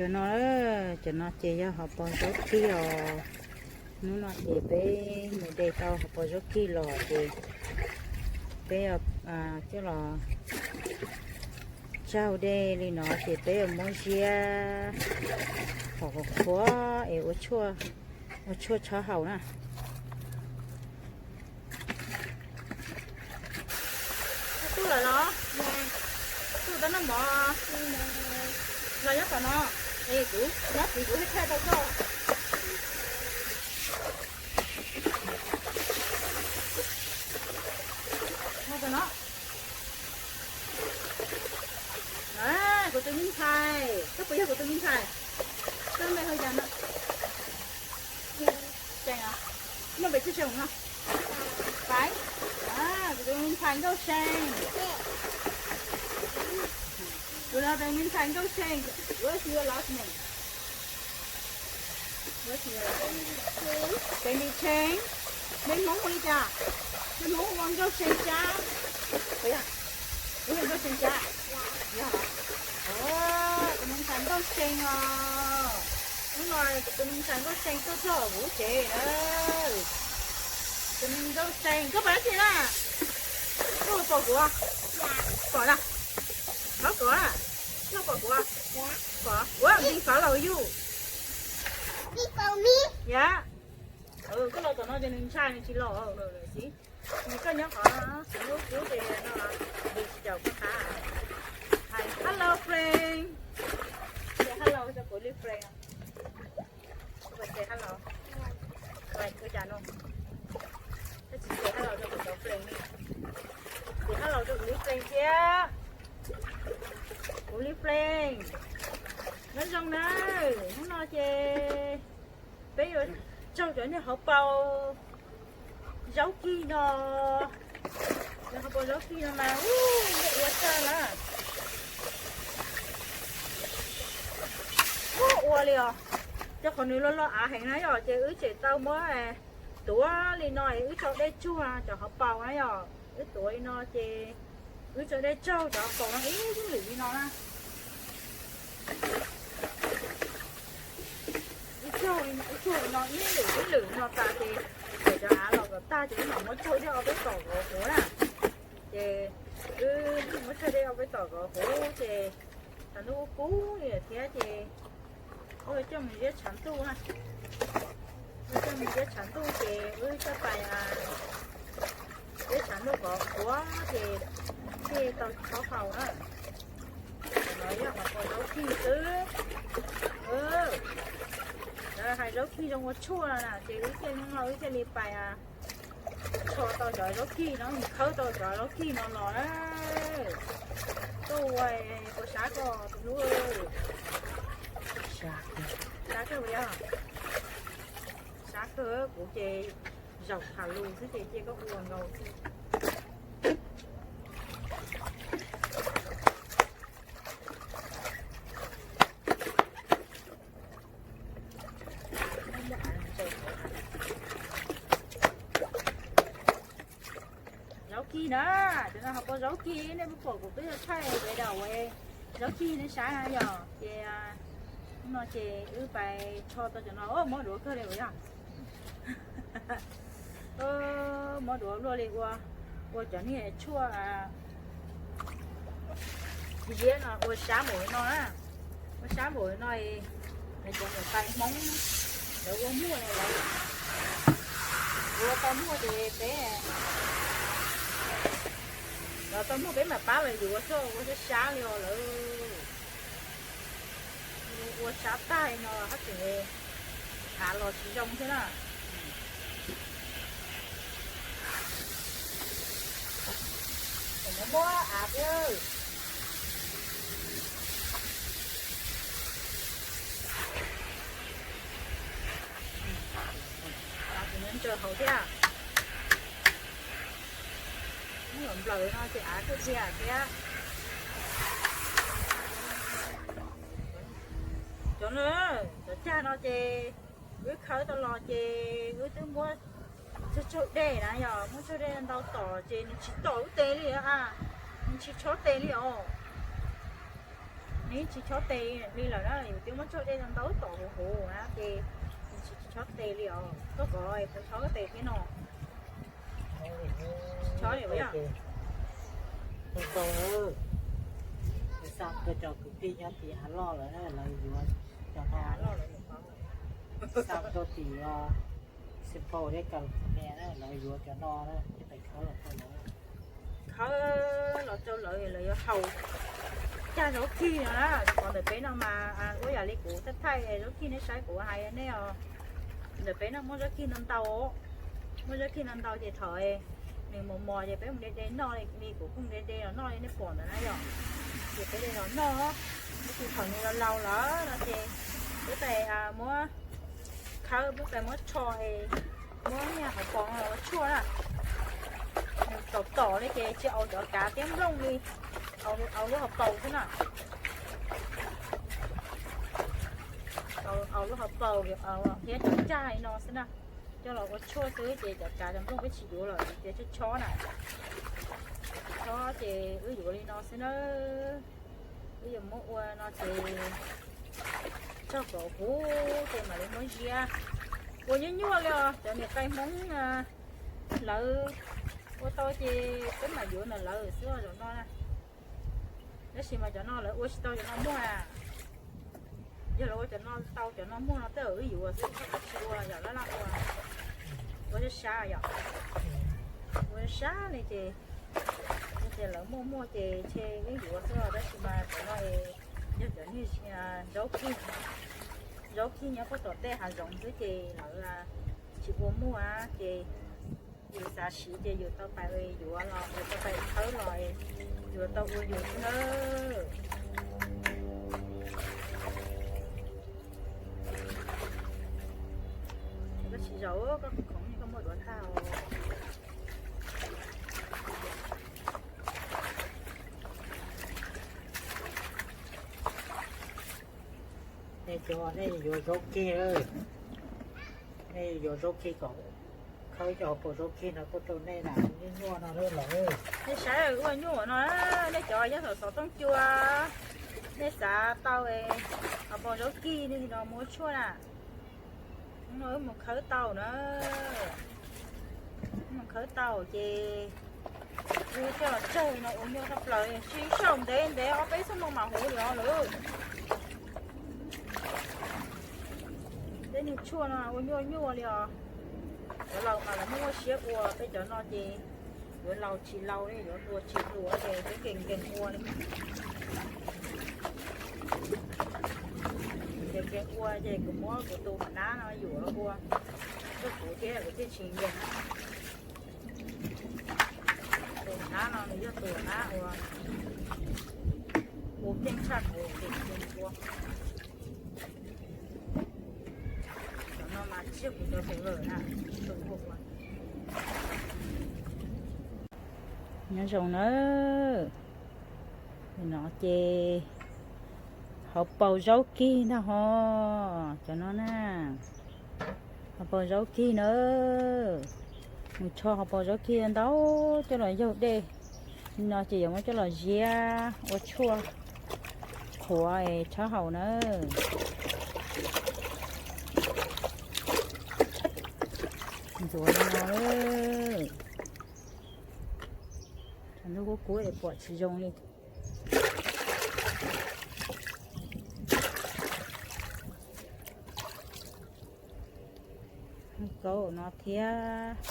Cov no, cov no ces yog hauv paus zaub kig os. Hnub no ces peb mus de tau hauv paus zaub kig los ces peb coj los tsaug dej li no ces peb yuav muab ziab qhuav qhuav es ua tshuaj tshob haus na. Tuaj lawm los? Tuaj tau noj mov los nyob tom no. Es kuv nyob tid kuv thiaj thaij tau koj. Nyob tom no. Kuv tus me ntxhais, koj puas yog kuv tus me ntxhais? Koj me hu cas no? Tseem os? Koj me npe tsawg xyoo no? Five. Kuv tus me ntxhais Nkauj See. Kuv tus me ntxhais Nkauj See. What's your last name? What's your Baby Cheng. Npe Hmoob hu li cas? Npe Hmoob hu ua Nkauj See Xab. Puas yog? Puas yog Nkauj See Xab? Yog. Tus me ntxhais Nkauj See os. Hnub no kuv tus me ntxhais Nkauj See tuaj txog kuv tsev na. Tus me Nkauj See, koj pom dab tsi na? Koj pom kuv? Pom na. Thov kom na. Koj pom kuv? Pom. Ua npis fav laus yug. Yam. Koj los tom no ces nws ntshai nws tsis los lawm xwb. Nws koj nyob qhov no, kuv lub kub ces no nws tsis caum koj qab. Hais hello friend. Say hello rau kuv li friend. Say hello. Ua cas no? Koj tsis say hello rau kuv cov friend li. Say hello rau kuv li friend thiab. Kuv li friend. Nyob zoo na, hnub no ces peb yuav tsaug cov niag hauv paus zaub kig no. Cov hauv paus zaub kig no mas ua tag na. Ua li os. Cov qhov nws loj loj av heev na yom, ces wb tseem tau muab tuav li no es wb tso dej tsuag cov hauv paus na yom. Wb tuav li no ces wb tso dej tsaug cov hauv paus no ib lwm li no na. Wb tsaug li no ib lwm ib lwm no tas ces thaum cov av los kom tag ces wb mam muab tsaug dej ob peb tom zov huv na. Ces wb muab tsaug dej ob peb tom zov huv ces tshav ntuj kub kub li lawm thiab ces wb coj mus ziab tshav ntuj na. Wb coj mus ziab tshav ntuj ces wb coj pais ziab tshav ntuj kom qhuav ces thiaj tau tshob haus na. No yog hauv paus zaub kig xwb. Lawv hais zaub kig zoo ua tshuaj na ces wb thiaj hnub no wb thiaj li pais tso tau cov zaub kig no, khawb tau cov zaub kig no los na. Tuaj ua, ua sab koj tus hlub. Sab kawg, sab kawg, kuv ces zaum tham lus xwb ces cia koj ua nkaus xwb. Zaub kig na, cov no hauv paus zaub kig, nej puas pom kuv twb thaij video zaub kig nej saib na yom. Ces no ces wb pais tso tau cov no, mob duav kawg li yom. Mob duav luaj li ua, ua cov niag tshuaj ziab no ua sab npaum no na. Ua sab npaum no, lawv cov niam tais Hmoob lawv ua muaj, lawv ua tau muaj ces peb, lawv tau muaj peb mam pab lawv yuav xwb, ua sab sab li os lawv. Ua sab tag no hab tseem av los tsis zoo thiab na. Muab muab av thiab. Av tseem ntsawg hauv thiab. Muab los nplawm no ces av kuj txias thiab. Cov no, cov cag no ces wb khawb tau los ces wb twb muab tsaug tsaug dej na yom, muab tsaug dej ntau tom ces nws tsis tom wb tes li a, nws tsis tshob tes li os. Tsis chob tes li lawm na, yus twb muab tsau dej ntau tom huv huv na ces tsis chob tes li os. Koj kov puas chob koj tes thiab no? Chob li yog. Xa rau cov kwv tij nyob tim av loj lawm, lawv yuav cov no. Xa rau tim Xeev Khuam thiab California na, lawv yuav cov no na, cov tais khawb los rau lawv. Khawb los rau lawv, lawv yuav haus cag zaub kig no na. Qhov ntawm peb no mas ua yam li kuv thaij thaij zaub kig nej saib kuv hais nej os. Ntawm peb no muaj zaub kig ntau ntau, muaj zaub kig ntau ntau ces thaum nws mos mos ces peb mus de de noj li kuv pheej de de los noj li nej pom ntawd na yom. Ces peb de los noj, tab sis thaum nws laus laus lawm no ces peb pais muab khawb, peb pais muab tsho, muab niag hauv paus no ua tshuaj na. Nws tom tom li ces tsis aus cov kav thiab nplooj li, aus lub hauv paus xwb na. Aus lub hauv paus thiab cov cag li no xwb na, coj los ua tshuaj xwb ces cov kav cov nplooj peb tsis yuav lawm, tias tshuaj tshob na. Tshob ces wb yuav li no xwb na. Wb yuav muab ua no ces tsog kom huv ces mam li muab ziab. Ua nyuaj nyuaj li os, cov niam tais Hmoob lawv ua tau ces peb mam yuav ntawm lawv xwb zaum no na. Tab sis mas cov no lawv ua tsis tau cov no muag na. Yog lawv ua cov no tau cov no muag no tej zaum wb yuav xwb, tsis ua yom, laj laj ua. Ua sab sab yom, ua sab sab li ces, ces lawv muaj muaj ces ntshe wb yuav xwb os. Tab sis mas cov no yog cov niag zaub kig, zaub kig nyob puag tom tej hav zoov xwb ces lawv tsis ua muag ces yus xav siv ces yus tau pais yuav los, yus tau pais khawb los, yuav tau ua yus xwb nawb. Koj tsis zaum, koj khoom koj muab duav tag os. Nej cov nej yuav zaub kig, nej yuav zaub kig kom khawb cov hauv paus zaub kig no tuaj rau nej na, nyuaj nyuaj no lawm. Nej saib ua nyuaj no, nej cov yog xov tooj cua, nej xav tau hauv paus zaub kig no muab tshuaj na. Mus khawb tau na, mus khawb tau ces coj los tsawg no ua nyuaj tshaj plaws, tsis saum ntev ntev ob peb xuab moos mam huv li os lawm. Tej niag tshuaj no ua nyuaj nyuaj li os. Cov laus mas lawv muaj muaj siab ua, peb cov no ces yuav laus tsis laus li, yuav hluas tsis hluas ces peb nkees nkees ua li. Nkees nkees ua ces kuv muab kuv tus mov nab no yuam los ua rau kuv thiab kuv thiaj tsis nkees. Tus mov nab no nws yog tus mov nab uas ua keej tshaj kuv ces kuv ua. Cov no mas tsis yog kuv cov tus lawm na, tus ua ua. Nyob zoo nawb. No ces hauv paus zaub kig ntag ho, cov no na. Hauv paus zaub kig na. Mus tsho hauv paus zaub kig ntau coj los yaug dej. No ces yuav muab coj los ziab ua tshuaj qhuav es tshab haus na. Ntxuav li no. Tshav ntuj kub kub es pom tsis zoo li. Kaub no thiab.